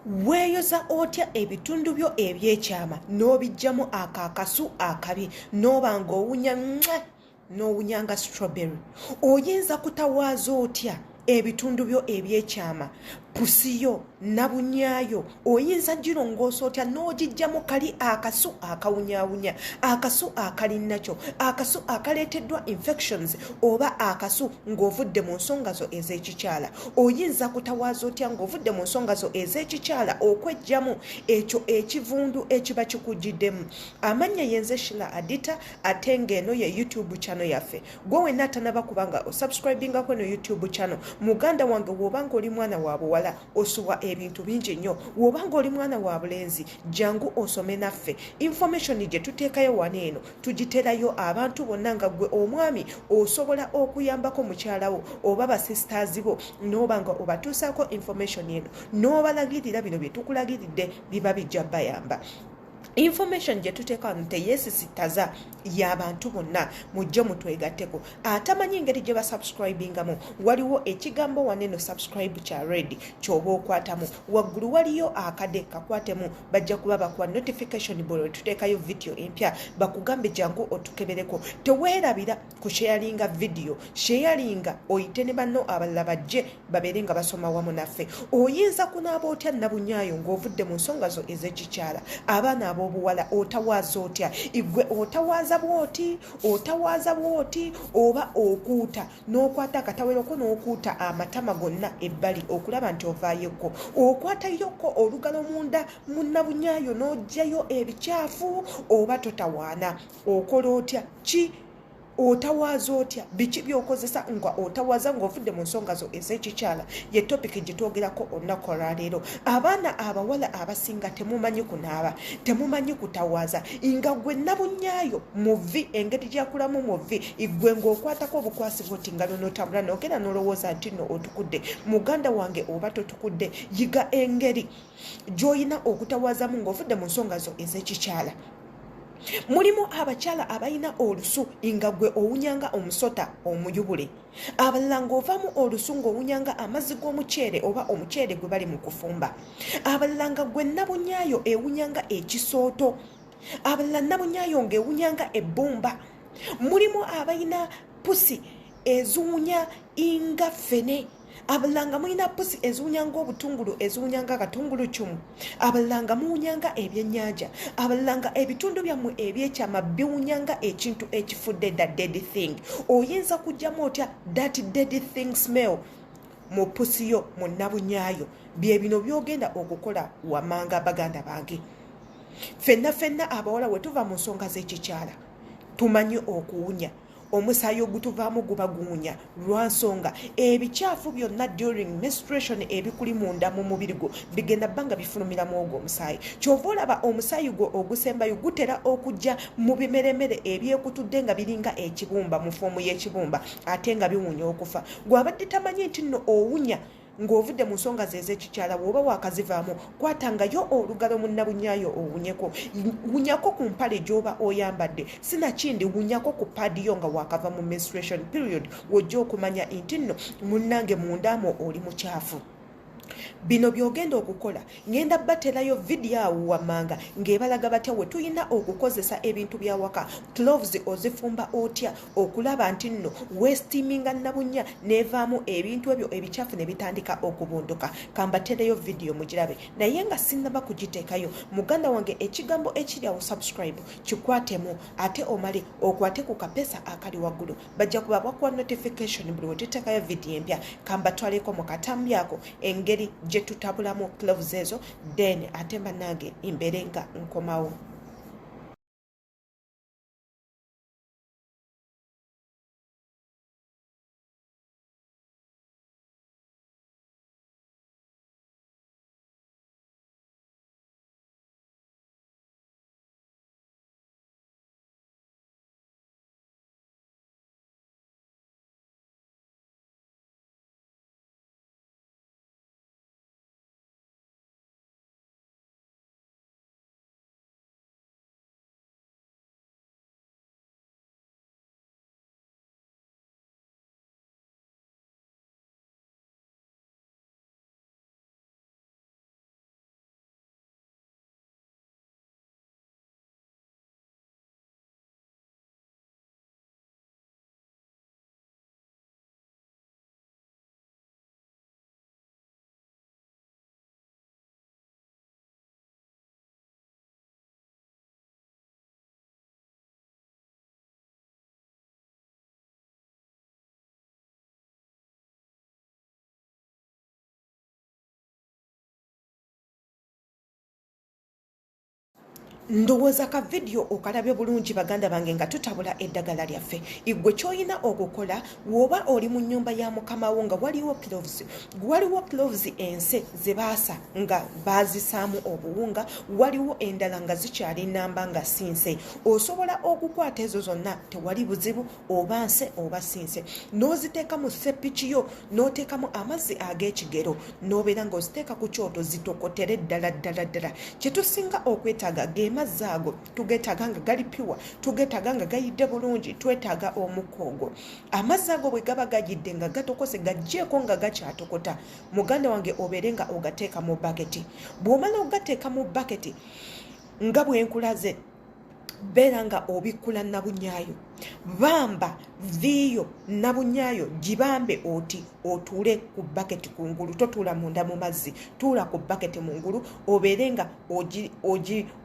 Weeyoza otya ebitundu byo eby'ekyama n'obiggyamu ako akasu akabi n'oba ng'owunya mwa n'owunya nga strawberry? Oyinza kutawaaza otya ebitundu byo eby'ekyama, pusi yo, nabunyaayo oyinza girongoosa otya n'ogiggyamu kali akasu akawunyaawunya, akasu akalinnakyo, akasu akaleeteddwa infections oba akasu ng'ovudde mu nsonga zo ez'ekikyala? Oyinza kutawaaza otya ng'ovudde mu nsonga zo ez'ekikyala okweggyamu ekyo ekivundu ekiba kikujjiddemu? Amannya yenze Shila Adita, ate ng'eno ye YouTube channel yaffe. Gwe wenna atanaba kuba nga osubscribingako eno YouTube channel, muganda wange, w'oba ng'oli mwana wa buwala osubwa ebintu bingi nnyo, w'oba ng'oli mwana wa bulenzi jangu osome naffe. Information gye tuteekayo wano eno tugiterayo abantu bonna, nga gwe omwami osobola okuyambako mukyalawo oba basisters bo n'oba nga obatuusaako information eno n'obalagirira bino bye tukulagiridde, biba bijja bayamba. Information gye tuteeka wano teyeesisittaza, y'abantu bonna. Mujje mutwegatteko. Atamanyi engeri gye basubscribingamu, waliwo ekigambo wano eno subscribe kya red ky'oba okwatamu, waggulu waliyo akade, kakwatemu. Bajja kuba bakuwa notification bwe tuteekayo video empya, bakugambe jangu otukebereko. Teweerabira kusharinga video, sharinga oyite ne banno abalala bajje babeere nga basoma wamu naffe. Oyinza kunaaba otya nabunyaayo ng'ovudde mu nsonga zo ez'ekikyala? Abaana ab'obuwala, otawaaza otya? Igwe otawaaza bwoti, otawaaza bwoti, oba okuuta n'okwata akataweroko n'okuuta amatama gonna ebbali okulaba nti ovaayokko, okwatayokko olugalo munda mu nabunyaayo n'oggyayo ebikyafu, oba totawaana? Okola otya ki? Otawaaza otya? Biki by'okozesa nga otawaaza ng'ovudde mu nsonga zo ez'ekikyala? Ye topic gye twogerako olunaku olwaleero. Abaana abawala abasinga temumanyi kunaaba, temumanyi kutawaaza, nga gwe nabunyaayo mu vvi engeri gyakulamu mu vvi, gwe ng'okwatako obukwasi bwoti ngalo n'otambula n'ogenda n'olowooza nti nno otukudde. Muganda wange, oba totukudde, yiga engeri gy'olina okutawaazamu ng'ovudde mu nsonga zo ez'ekikyala. Mulimu abakyala abalina olusu nga gwe owunyanga omusota omuyubule, abalala ng'ovaamu olusu ng'owunyanga amazzi g'omuceere oba omuceere gwe bali mu kufumba, abalala nga gwe nabunyaayo ewunyanga ekisooto, abalala nabunyaayo ng'ewunyanga ebbumba. Mulimu abalina pusi eziwunya nga ffene, abalala nga mulina pusi eziwunya ng'obutungulu, eziwunya nga akatungulucumu, abalala nga muwunya nga ebyennyanja, abalala nga ebitundu byammwe ebyekyama biwunya nga ekintu ekifudde, the dead thing. Oyinza kugyamu otya that dead thing smell mu pusi yo, mu nabunyaayo? Bye bino by'ogenda okukola wamanga. Baganda bange, ffenna ffenna abawala we tuva mu nsonga z'ekikyala tumanyi okuwunya. Omusaayi ogutuvaamu guba guwunya lwa nsonga ebikyafu byonna during menstruation ebikuli munda mu mubiri gwo bigenda bba nga bifulumiramu ogwo omusaayi. Kyova olaba omusaayi gwo ogusembayo gutera okujja mu bimeremere ebyekutudde nga biringa ekibumba, mu form y'ekibumba, ate nga biwunya okufa. Gwabadde tamanyi nti nno owunya ng'ovudde mu nsonga ze ez'ekikyala, bw'oba waakazivaamu, kwatangayo olugalo mu nnabunyaayo owunyeko, wunyako ku mpale gy'oba oyambadde, sinakindi wunyako ku pad yo nga waakava mu menstruation period, w'ojja okumanya nti nno munnange mundamu oli mukyafu. Bino by'ogenda okukola, ngenda baterayo vidiyo awo wammanga ng'ebalaga batya we tulina okukozesa ebintu byawaka. Cloves ozifumba otya okulaba nti nno weesteaminga nabunya n'evaamu ebintu ebyo ebikyafu ne bitandika okubunduka? Kambatereyo vidiyo mugirabe, naye nga sinnaba kugiteekayo, muganda wange, ekigambo ekiri awo subscribe kikwatemu, ate omale okwate ku kapesa akali waggulu, bajja kuba bakuwa notification buli wetuteekayo vidiyo empya. Kambatwaleko mu katambi ako engeri gye tutabulamu cloves ezo, then ate bannange mbeere nga nkomawo. Ndowooza ka vidiyo okalabye bulungi, baganda bange, nga tutabula eddagala lyaffe. Igwe ky'olina okukola, bw'oba oli mu nnyumba ya mukama wo nga waliwo cloves, waliwo cloves ense ze baasa nga baazisaamu obuwunga, waliwo endala nga zikyali namba nga sinse. Osobola okukwata ezo zonna, tewali buzibu, oba nse oba sinse, n'oziteeka mu seppiki yo, n'oteekamu amazzi ag'ekigero, n'obeera ng'oziteeka ku kyoto zitokotere ddala ddala ddala. Kyetusinga okwetaaga ge mazzi ago. Tugeetaaga nga gali pure, tugeetaaga nga gayidde bulungi, twetaaga omukka ogwo. Amazzi ago bwe gaba gayidde nga gatokose, gajjeeko nga gakyatokota, muganda wange, obeere nga ogateeka mu baketi. Bw'omala ogateeka mu baketi nga bwe nkulaze, beera nga obikkula nabunyaayo, bamba viiyo nabunyaayo, gibambe oti otuule ku baketi kungulu. Totuula munda mu mazzi, tuula ku baketi mungulu, obeere nga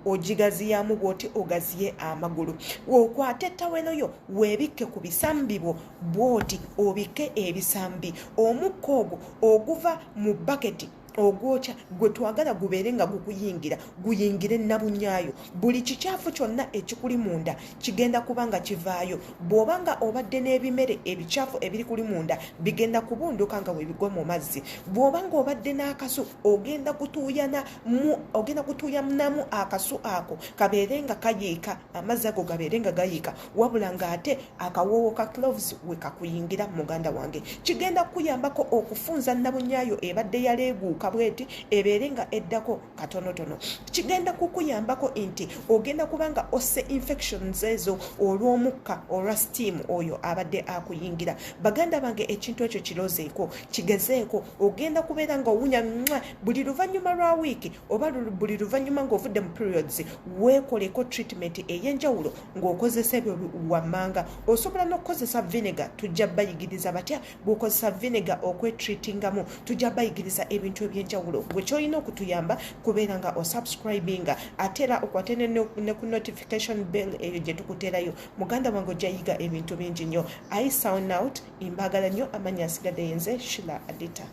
ogigaziyamu bwoti, ogaziye amagulu. Okwate ettawero yo, weebikke ku bisambi bwo bwoti, obikke ebisambi. Omukka ogwo oguva mu baketi ogwokya gwe twagala gubeere nga gukuyingira, guyingire nabunyaayo. Buli kikyafu kyonna ekikuli munda kigenda kuba nga kivaayo. Bw'oba nga obadde n'ebimere ebikyafu ebiri kuli munda, bigenda kubunduka nga bwe mu mazzi. Bw'oba nga obadde n'akasu, ogenda kutuuyanamu, ogenda kutuuyanamu akasu ako kabeere nga kayiika, amazzi ago gabeere nga gayiika, wabula ng'ate akawoowo ka cloves we kakuyingira. Muganda wange, kigenda kukuyambako okufunza nabunyaayo ebadde yaleeguuka bweti, ebeere nga eddako katonotono. Kigenda kukuyambako nti ogenda kubanga osse infections ezo olw'omukka, olwa steam oyo abadde akuyingira. Baganda bange, ekintu ekyo kirozeeko, kigezeeko. Ogenda kubeera nga owunya mwa buli luvannyuma lwa wiiki oba buli luvannyuma ng'ovudde mu periods. Weekoleko treatment ey'enjawulo ng'okozesa ebyo wammanga. Osobola n'okukozesa vinegar, tujja bayigiriza batya bw'okozesa vinegar okwetreatingamu. Tujja bayigiriza ebintu ebyenjawulo. Gwe kyolina okutuyamba kubeera nga osubscribinga, ate era okwate ne ku notification bell eyo gye tukuteerayo. Muganda wange, ojja yiga ebintu bingi nnyo. I sign out, mbaagala nnyo. Amannya asigadde yenze Shila Adita.